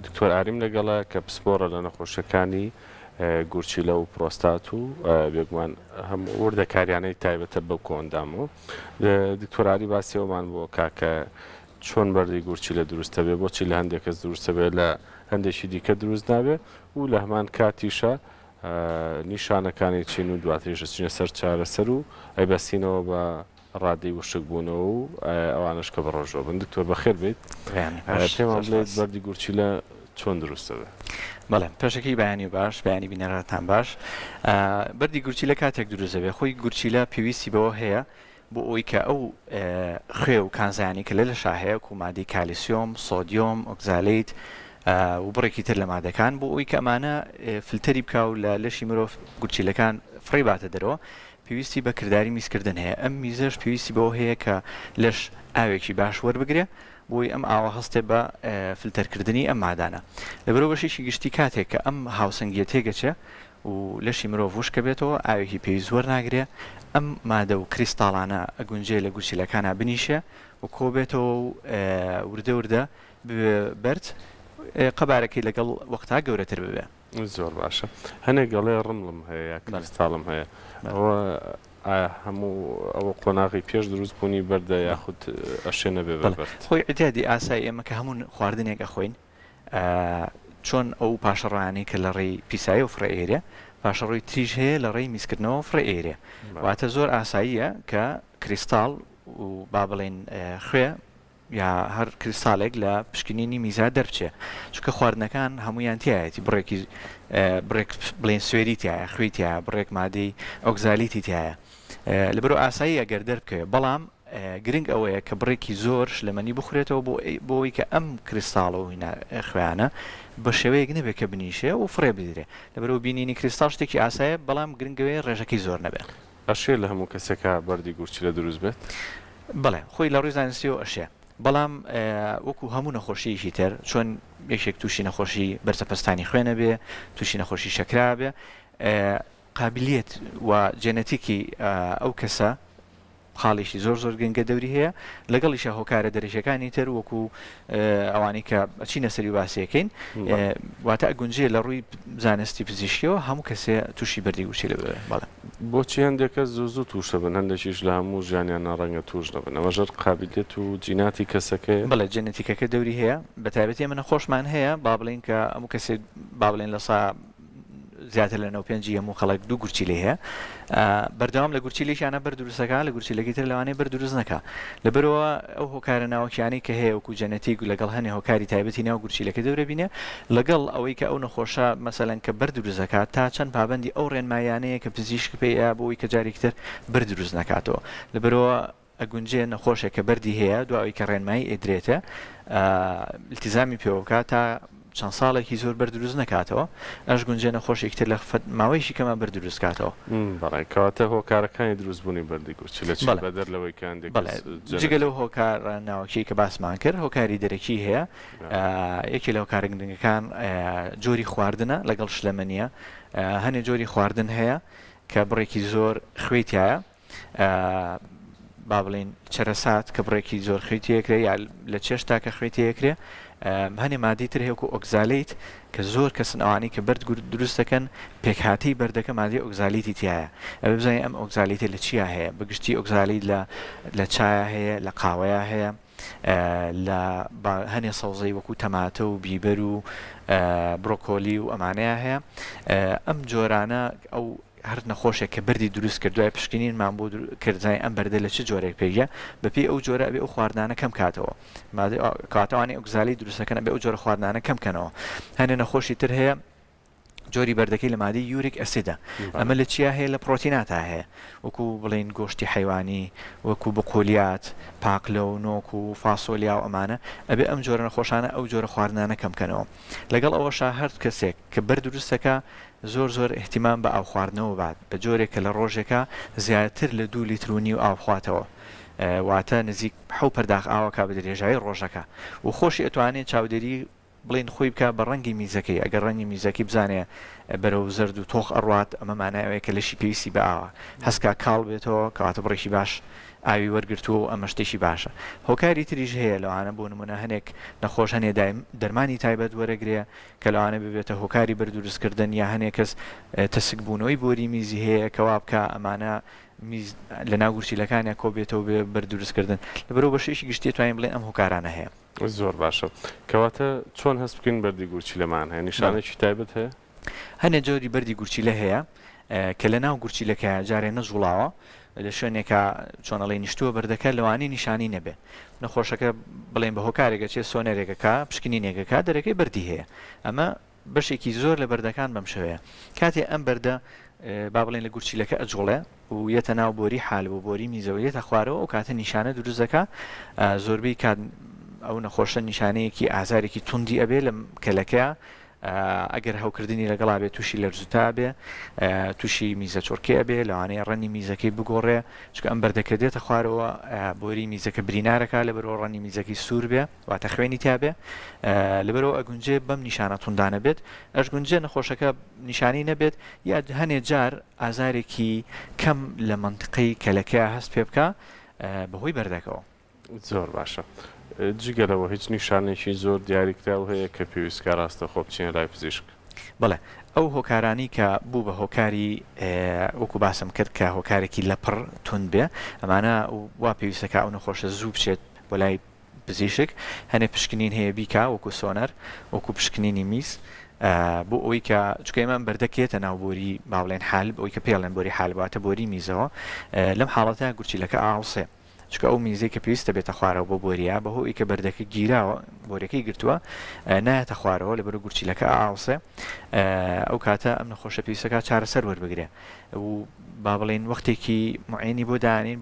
دکتۆر ئاریم لەگەڵە کە پسپۆڕە لە نەخۆشیەکانی گورچیلە و پرۆستات و بێگومان هەموو وردەکاریانەی تایبەتە بەو کۆئەندامەوە. دکتۆر ئاری باسی ئەومان بۆ کا کە چۆن بەردی گورچیلە دروست دەبێ، بۆچی لە هەندێک کەس دروست دەبێ لە هەندێکی دیکە دروست نابێ و لە هەمان کاتیشا نیشانەکانی چین و دواتریش ئەچینە سەر چارەسەر و ئەیبەستینەوە بە ڕادەی وشک بوونەوە و ئەوانەش کە بەڕۆژوە بن. دکتۆر بەخێر بێیت. بەیانی باش. پێمان زۆر بڵێیت سپاس. بەردی گورچیلە چۆن دروست دەبێت؟ بەڵێ پێشەکی بەیانی باش بەیانی بینەرانتان باش. بەردی گورچیلە کاتێک دروست دەبێت خۆی گورچیلە پێویستی بەوە هەیە بۆ ئەوەی کە ئەو خوێ و کانزایانەی کە لە لەشا هەیە وەکو مادەی کالیسیۆم، سۆدیۆم، oxalate و بڕێکی تر لە مادەکان بۆ ئەوەی کە ئەمانە فلتەری بکا و لە لەشی مرۆڤ گورچیلەکان فڕێی باتە دەرەوە پێویستی بە کرداری میزکردن هەیە، ئەم میزەش پێویستی بەوە هەیە کە لەش ئاوێکی باش وەربگرێ بۆی ئەم ئاوە هەستێ بە فلتەرکردنی ئەم مادانە. لەبەرئەوە بەشێکی گشتی کاتێک کە ئەم هاوسەنگیە تێگەچێ و لەشی مرۆڤ وشکەبێتەوە ئاوێکی پێویست وەرناگرێ ئەم مادە و کریستاڵانە ئەگونجێ لە گورچیلەکانا بنیشێ و کۆبێتەوە و وردە وردە ببێ بەرد قەبارەکەی لەگەڵ وەختا گەورەتر ببێ. زۆر باشە هەنێک ئەڵێ ڕمڵم هەیە یا کریستاڵم هەیە ئەوە ئایا هەموو ئەوە قۆناغی پێش دروست بوونی بەردە یاخود ئەشێ نەبێ بە بەرد؟ خۆی عیتیادی ئاسای ئێمە کە هەموو خواردنێک ئەخۆین چۆن ئەو پاشەڕۆیانەی کە لە ڕێی پیسایەوە فڕێ ئەیرێ پاشەڕۆی تریش هەیە لە ڕێی میزکردنەوە فڕێ ئەیرێ واتە زۆر ئاساییە کە کریستاڵ و با بڵێین خوێ یا هەر کریستالێک لە پشکنینی میزا دەربچێ چونکە خواردنەکان هەمویان تایەتی بڕێکی بڕێک بڵێن سوێری تایە خوێی تایە بڕێک مادەی oxalate ی تایە لەبەرو ئاسایی ئەگەر دەربکەوێ بەڵام گرنگ ئەوەیە کە بڕێکی زۆر شلەمەنی بخورێتەوە بۆ بۆی کە ئەم کریستاڵ و هینا خوێیانە بە شێوەیەک نەبێت کە بنیشێ و فڕێ بدرێ لەبەرو بینینی کریستاڵ شتێکی ئاسایە بەڵام گرنگەوەیە ڕێژەکەی زۆر نەبێ. ئەشێ لە هەموو کەسێکا بەردی گورچیلە دروست بێت؟ بەڵێ خۆی لە ڕووی زانستیەوە ئەشێ بەڵام وەکو هەموو نەخۆشیەکی تر چۆن یەکێک تووشی نەخۆشی بەرزە پەستانی خوێن ئەبێ تووشی نەخۆشی شەکرە ئەبێ قابلیەت و جێنەتیکی ئەو کەسە خاڵێکی زۆر زۆر گرنگە دەوری هەیە لەگەڵیشە هۆکارە دەرەکیەکانی تر وەکو ئەوانەی کە ئەچینە سەری و باسیەکەین واتە ئەگونجێ لە ڕووی زانستی پزیشکیەوە هەموو کەسێ تووشی بەردی گورچیلە ببێ بەڵێ. بۆچی هەندێک کەس زوو زوو تووش دەبن هەندێکیش لە هەموو ژیانیانا ڕەنگە تووش نەبن ئەمەش هەر قابیلیەت و جیناتی کەسەکەیە؟ بەڵێ جێنێتیکەکە دەوری هەیە بەتایبەتی ئێمە نەخۆشمان هەیە با بڵێین کە هەموو کەسێ با بڵێین لە سا زیاتر لە 95 هەموو خەڵک دوو گورچیلەی هەیە بەردەوام لە گورچیلێکیانە بەر دروستەکە لە گورچیلەکەی تر لەوانەیە بەر دروست نەکا لەبەرەوە ئەو هۆکارە ناوەکیانەی کە هەیە وەکو جەنەتیک لەگەڵ هەنێ هۆکاری تایبەتی ناو گورچیلەکە دەورە بینێ لەگەڵ ئەوەی کە ئەو نەخۆشە مەسەلەن کە بەر دروست دەکات تا چەند پابەندی ئەو ڕێنماییانەیە کە پزیشک پێی ئەیا بۆ ئەوەی کە جارێکی تر بەر دروست نەکاتەوە لەبەرەوە ئەگونجێ نەخۆشێک کە بەردی هەیە دوا ئەوی کە ڕێنمایی ئەدرێتێ التزامی پێوە بکات تا چەند ساڵێکی زۆر بەرد دروست نەکاتەوە ئەشگونجێ نەخۆشێکی تر لە ماوەیەکی کەما بەرد دروست کاتەوە. بەڵێ کەواتە هۆکارەکانی دروست بوونی بەردی گورچیلە چین بەڵێ بەدەر لەوەی کە هەندێک بەڵێ کەس جگە جەنەتیک. لەو هۆکارە ناوەکیەی کە باسمان کرد هۆکاری دەرەکی هەیە یەکێ لە هۆکارە گرنگەکان جۆری خواردنە لەگەڵ شلەمەنیە هەنێ جۆری خواردن هەیە کە بڕێکی زۆر خوێی تایە با بڵێین چەرەسات کە بڕێکی زۆر خوێی تێکرێ یا لە چێشتا کە خوێی تێکرێ هەنێ مادەی تر هەیە وەکو oxalate کە زۆر کەسن ئەوانەی کە بەرد دروست دەکەن پێکهاتەی بەردەکە مادەی oxalate ی تایە ئەبێ بزانین ئەم oxalate ە لە چیا هەیە بەگشتی oxalate لە لە چایا هەیە لە قاوەیا هەیە لە هەنێ سەوزەی وەکو تەماتە و بیبەر و برۆکۆلی و ئەمانەیە هەیە ئەم جۆرانە ئەو هەر نەخۆشێک کە بەردی دروست کرد دوای پشکنینمان بۆ کرد زانین ئەم بەردە لە چ جۆرێک پێگە بەپێی ئەو جۆرە ئەبێ ئەو خواردنانە کەم کاتەوە کاتەوانی oxalate دروستەکەن ئەبێ ئەو جۆرە خواردنانە کەم کەنەوە هەنێ نەخۆشی تر هەیە جۆری بەردەکەی لە مادەی uric acid ە ئەمە لە چیا هەیە لە پرۆتیناتا هەیە وەکو بڵین گۆشتی حیوانی وەکو بقولیات پاقلە و نۆک و فاسۆلیا و ئەمانە ئەبێ ئەم جۆرە نەخۆشانە ئەو جۆرە خواردنانە کەم کەنەوە لەگەڵ ئەوەشا هەر کەسێک کە بەرد دروستەکە زۆر زۆر ئیهتیمام بە ئاو خواردنەوە بات بە جۆرێک کە لە ڕۆژێکا زیاتر لە دوو لیتر و نیو ئاو بخواتەوە واتە نزیک حەو پەرداخ ئاوەکا بە درێژایی ڕۆژەکە و خۆشی ئەتوانێ چاودێری بڵێین خۆی بکا بە ڕەنگی میزەکەی ئەگەر ڕەنگی میزەکەی بزانێ بەرەو زەرد و تۆخ ئەڕوات ئەمە مانای ئەوەیە کە لەشی پێویستی بە ئاوە هەست کا کاڵ بێتەوە کەواتە بڕێکی باش. ئاوی وەرگرتووە و ئەمە شتێکی باشە. هۆکاری تریش هەیە لەوانە بۆ نموونە هەنێک نەخۆش هەنێ دایم دەرمانی تایبەت وەرەگرێ کە لەوانەیە ببێتە هۆکاری بەرد دروستکردن یا هەنێ کەس تەسک بوونەوەی بۆری میزی هەیە کە وا بکا ئەمانە میز لە ناو گورچیلەکانیا کۆ بێتەوە بێ بەرد دروستکردن. لەبەرئەوە بە شێوەیەکی گشتی ئەتوانین بڵێین ئەم هۆکارانە هەیە. زۆر باشە. کەواتە چۆن هەست بکەین بەردی گورچیلەمان هەیە؟ نیشانەیەکی تایبەت هەیە؟ هەنێ جۆری بەردی گورچیلە هەیە کە لە ناو گورچیلەکەیا جارێ نەجوڵاوە لە شوێنێکا چۆن ئەڵێی نیشتووە بەردەکە لەوانەیە نیشانەی نەبێ نەخۆشەکە بڵێن بە هۆکارێک ئەچێ سۆنەرێک ئەکا پشکنینێک ئەکا دەرەکەی بەردی هەیە ئەمە بەشێکی زۆر لە بەردەکان بەم شێوەیە کاتێ ئەم بەردە با بڵێن لە گورچیلەکە ئەجوڵێ و یەتە ناو بۆری حالب و بۆری میزەوە یەتە خوارەوە ئەو کاتە نیشانە دروست دەکا زۆربەی کات ئەو نەخۆشە نیشانەیەکی ئازارێکی توندی ئەبێ لە کەلەکەیا ئەگەر هەوکردنی لەگەڵا بێت تووشی لەرزوتا ئەبێ، تووشی میزەچڕکێ ئەبێ، لەوانەیە ڕەنگی میزەکەی بگۆڕێ، چونکە ئەم بەردە کە دێتە خوارەوە بۆری میزەکە برینارەکا لەبەرئەوە ڕەنگی میزەکەی سوور بێ واتە خوێنی تیا بێ، لەبەرئەوە ئەگونجێ بەم نیشانە توندانە بێت، ئەشگونجێ نەخۆشەکە نیشانەی نەبێت یا هەنێ جار ئازارێکی کەم لە مەنتقەی کەلەکەیا هەست پێ بکا بەهۆی بەردەکەوە. زۆر باشە جگە لەوە هیچ نیشانەیەکی زۆر دیاریکراو هەیە کە پێویستکە ڕاستەخۆ بچینە لای پزیشک؟ بەڵێ ئەو هۆکارانەی کە بوو بە هۆکاری وەکو باسم کرد کە هۆکارێکی لەپڕ توند بێ ئەمانە وا پێویستە کە ئەو نەخۆشە زوو بچێت بۆ لای پزیشک هەنێ پشکنین هەیە بیکا وەکو سۆنەر وەکو پشکنینی میز بۆ ئەوەی کە چونکە ئێمە ئەم بەردە کێتە ناو بۆری با بڵێن حالب ئەوەی کە پێڵێن بۆری حالب واتە بۆری میزەوە لەم حاڵەتە گورچیلەکە ئاوسێ چونکە ئەو میزەی کە پێویستە بێتە خوارەوە بۆ بۆریە بەهۆ ی کە بەردەکە گیراوە بۆریەکەی گرتووە نایەتە خوارەوە لەبەرو گورچیلەکە ئاوسێ ئەو کاتە ئەم نەخۆشە پێویستەکە چارەسەر وەربگرێ و با بڵێین وەختێکی معێنی بۆ دانین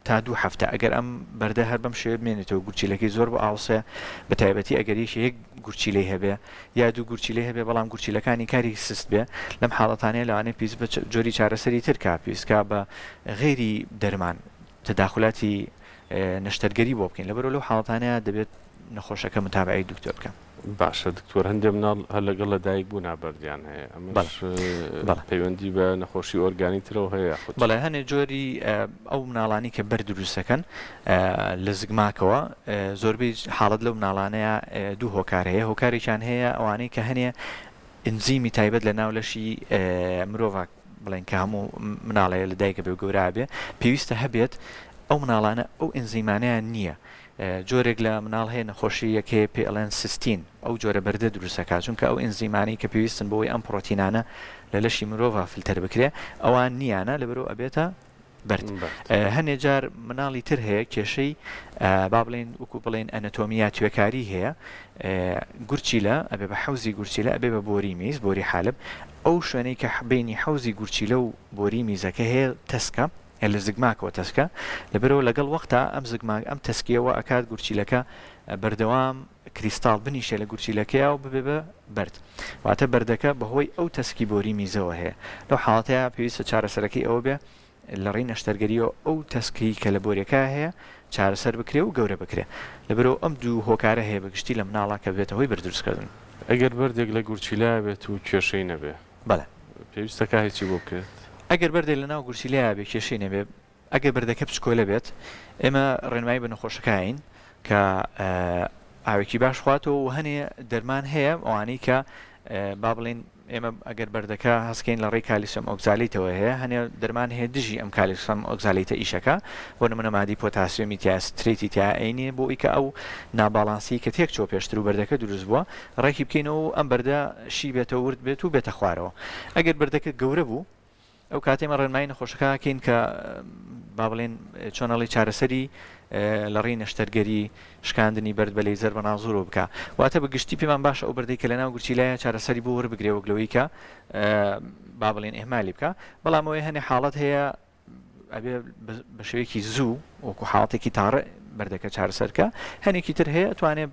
تا دوو هەفتە ئەگەر ئەم بەردە هەر بەم شێوە بمێنێتەوە گورچیلەکەی زۆر بۆ ئاوسێ بە تایبەتی ئەگەر یەکێ یەک گورچیلەی هەبێ یا دوو گورچیلەی هەبێ بەڵام گورچیلەکانی کاری سست بێ لەم حاڵەتانەیە لەوانەیە پێویست بە جۆری چارەسەری تر کا پێویست کا بە غەیری دەرمان تەداخولاتی نەشتەرگەری بۆ بکەین لەبەرئەوە لەو حاڵەتانەیا دەبێت نەخۆشەکە متابەعەی دکتۆر بکا. باشە دکتۆر هەندێ مناڵ هەر لەگەڵ لە دایک بوونا بەردیان هەیە ئەمەش پەیوەندی بە نەخۆشی ئۆرگانی ترەوە هەیە یاخود چی؟ بەڵێ هەنێ جۆری ئەو مناڵانی کە بەرد دروست دەکەن لە زگماکەوە زۆربەی حاڵەت لەو مناڵانەیە دوو هۆکار هەیە هۆکارێکیان هەیە ئەوانەی کە هەنێ ئینزیمی تایبەت لە ناو لەشی مرۆڤ بڵێن کە هەموو مناڵێ لە دایکە بێ و گەورە بێ پێویستە هەبێت ئەو مناڵانە ئەو ئینزیمانەیان نییە جۆرێک لە مناڵ هەیە نەخۆشی یەک هەیە پێ ئەڵێن سستین ئەو جۆرە بەردە دروستەکە چونکە ئەو ئینزیمانەی کە پێویستن بۆی ئەم پرۆتینانە لە لەشی مرۆڤ فلتەر بکرێ ئەوان نییانە لەبەرو ئەبێتە بەرد. هەنێ جار مناڵی تر هەیە کێشەی با بڵێین وەکو بڵێین ئەنەتۆمی یا توێکاری هەیە گورچیلە ئەبێ بە حەوزی گورچیلە ئەبێ بە بۆری میز بۆری حالب ئەو شوێنەی کە بینی حەوزی گورچیلە و بۆری میزەکە هەیە تەسکە لە زگماکەوە تەسکە لەبەرەوە لەگەڵ وەختا ئەم زگماک ئەم تەسکیەوە ئەکات گورچیلەکە بەردەوام کریستاڵ بنیشێ لە گورچیلەکەیا و ببێ بە بەرد واتە بەردەکە بەهۆی ئەو تەسکی بۆری میزەوە هەیە لەو حاڵەتەیا پێویستە چارەسەرەکەی ئەوە بێ لە ڕێی نەشتەرگەریەوە ئەو تەسکەی کە لە بۆریەکە هەیە چارەسەر بکرێ و گەورە بکرێ لەبەرئەوە ئەم دوو هۆکارە هەیە بە گشتی لە مناڵا کە ببێتە هۆی بەرد دروستکردن. ئەگەر بەردێک لە گورچیلەیا بێت و کێشەی نەبێ بەڵێ. پێویستە کا هیچی بۆ بکرێت؟ ئەگەر بەردێک لە ناو گورچیلەیا بێ کێشەی نەبێ ئەگەر بەردەکە بچکۆلە بێت ئێمە ڕێنمایی بە نەخۆشەکە ئەیەین کە ئاوێکی باش خواتەوە و هەنێ دەرمان هەیە ئەوانەی کە با بڵێین ئێمە ئەگەر بەردەکە هەستکەین لە ڕێی کالیسیۆم ئۆکزالیتەوە هەیە هەنێ دەرمان هەیە دژی ئەم کالیسیۆم ئۆکزالیتە ئیشەکە بۆ نمونە مادی پۆتاسیۆمی تیا سترێتی تیا ئەینێ بۆ ئەوی کە ئەو ناباڵانسی کە تێک چۆ پێشتر و بەردەکە دروست بووە ڕێکی بکەینەوە و ئەم بەردە شی بێتەوە ورد بێت و بێتە خوارەوە ئەگەر بەردەکە گەورە بوو ئەو کاتەی ئێمە ڕێنمایی نەخۆشەکە ئەکەین کە با بڵێین چۆن ئەڵێی چارەسەری لە ڕێی نەشتەرگەری شکاندنی بەرد بە لەیزەر بە نازوورەوە بکا واتە بە گشتی پێمان باشە ئەو بەردەی کە لە ناو گورچیلایە چارەسەری بۆ وەربگرێ وەک لەوەی کە با بڵێن ئیهمالی بکا بەڵام ئەوەی هەنێ حاڵەت هەیە ئەبێ بە شێوەیەکی زوو وەکو حاڵەتێکی تاڕئ بەردەکە چارەسەر کە هەنێکی تر هەیە ئەتوانێ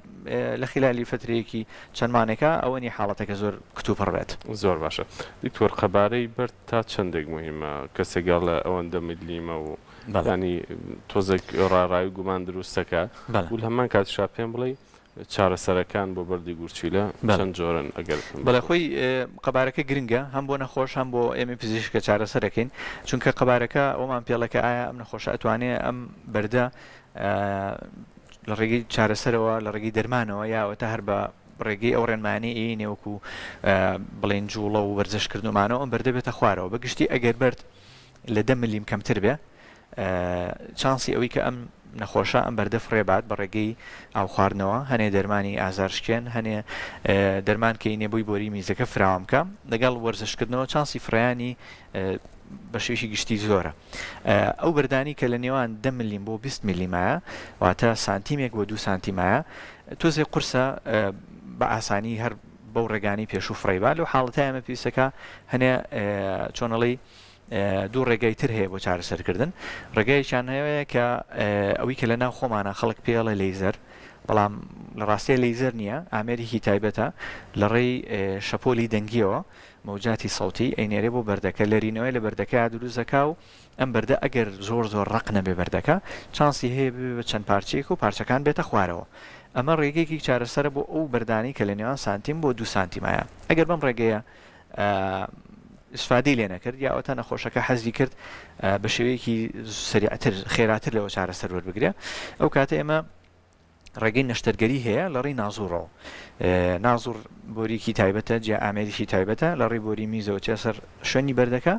لە خلالی فترەیەکی چەند مانێکا ئەوە نیە حاڵەتەکە زۆر کتوپڕ بێت. زۆر باشە دکتۆر قەبارەی بەرد تا چەندێک موهیمە کەسێک ئەڵێ ئەوەندە ملیمە و بەڵێ. یانی تۆزێک ڕاڕایی و گومان دروست دەکا بەڵێ. و لە هەمان کاتیشا پێم بڵێی. چارەسەرەکان بۆ بەردی گورچیلە چەند جۆرن ئەگەر بەڵێ خۆی قەبارەکە گرنگە هەم بۆ نەخۆش هەم بۆ ئێمەی پزیشک کە چارەسەرەکەین چونکە قەبارەکە ئەومان پێڵە کە ئایا ئەم نەخۆشە ئەتوانێ ئەم بەردە لە ڕێگەی چارەسەرەوە لە ڕێگەی دەرمانەوە یا ئەوەتا هەر بە ڕێگەی ئەو ڕێنمایانەی ئەیینێ وەکو بڵێن جوڵە و وەرزشکردن و مانەوە ئەم بەردە بێتە خوارەوە بە گشتی ئەگەر بەرد لە دە ملیم کەمتر بێ چانسی ئەوەی کە ئەم نەخۆشە ئەم بەردە فڕێ بات بە ڕێگەی ئاو خواردنەوە هەنێ دەرمانی ئازارشکێن هەنێ دەرمان کەینێ بۆی بۆری میزەکە فراوان بکە لەگەڵ وەرزشکردنەوە چانسی فڕیانی بە شێوەیەکی گشتی زۆرە ئەو بەردانی کە لە نێوان دە ملیم بۆ 20 ملیمایە واتە سانتیمێک بۆ دو سانتیمایە تۆزێ قورسە بە ئاسانی هەر بەو ڕێگانی پێشوو فڕێبا لەو حاڵەتە ئێمە پێویستەکە هەنێ چۆنەڵی دوو ڕێگای تر هەیە بۆ چارەسەرکردن ڕێگایەکیان هەیە کە ئەوی کە لە ناو خۆمانە خەڵک پێڵێ لەیزەر بەڵام لە ڕاستیە لەیزەر نییە ئامێرێکی تایبەتە لە ڕێی شەپۆلی دەنگیەوە مەوجاتی سەوتی ئەینێرێ بۆ بەردەکە لەرینەوەی لە بەردەکە دروست دەکا و ئەم بەردە ئەگەر زۆر زۆر ڕەق نەبێ بەردەکە چانسی هەیە ببێ بە چەند پارچەیەک و پارچەکان بێتە خوارەوە ئەمە ڕێگەیەکی چارەسەرە بۆ ئەو بەردانەی کە لە نێوان سانتیم بۆ دوو سانتیمایە ئەگەر بەم ڕێگەیە ئیسفادەی لێ نەکرد یا ئەوەتا نەخۆشەکە حەزی کرد بە شێوەیەکی سەریعتر خێراتر لەوە چارەسەر وەربگرێ ئەو کاتە ئێمە ڕێگەی نەشتەرگەری هەیە لە ڕێی نازوڕەوە نازوڕ بۆریکی تایبەتە جیا ئامێریی تایبەتە لە ڕێی بۆری میزەوە چێ سەر شوێنی بەردەکە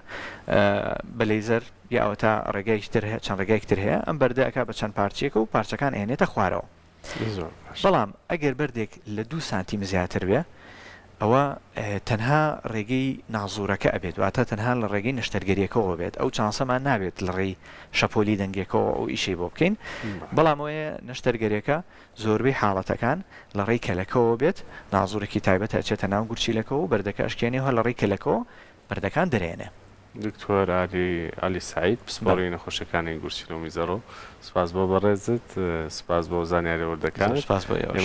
بە لەیزەر یا ئەوەتا ڕێگایکی تر هەیە چەند ڕێگایکی تر هەیە ئەم بەردە ئەکا بە چەند پارچەیەکە و پارچەکان ئەهێنێتە خوارەوە بەڵام ئەگەر بەردێک لە دوو سانتیم زیاتر بێ ئەوە تەنها ڕێگەی نازوورەکە ئەبێت واتە تەنها لە ڕێگەی نەشتەرگەریەکەوە بێت ئەو چانسەمان نابێت لە ڕێی شەپۆلی دەنگێکەوە ئەو ئیشەی بۆ بکەین بەڵام ئەوەیە نەشتەرگەریەکە زۆربەی حاڵەتەکان لە ڕێی کەلەکەوە بێت نازوورێکی تایبەت ئەچێتە ناو گورچیلەکەوە و بەردەکە ئەشکێنێ و هەر لە ڕێی کەلەکەوە بەردەکان دەرێنێ. دکتۆر عەلی عەلی سەعید پسپۆڕی نەخۆشیەکانی گورچیلە و میزەڕۆ سوپاس بۆ بەڕێزت سوپاس بۆ زانیاریە وردەکانت. زۆر سوپاس بۆ ئێوەش.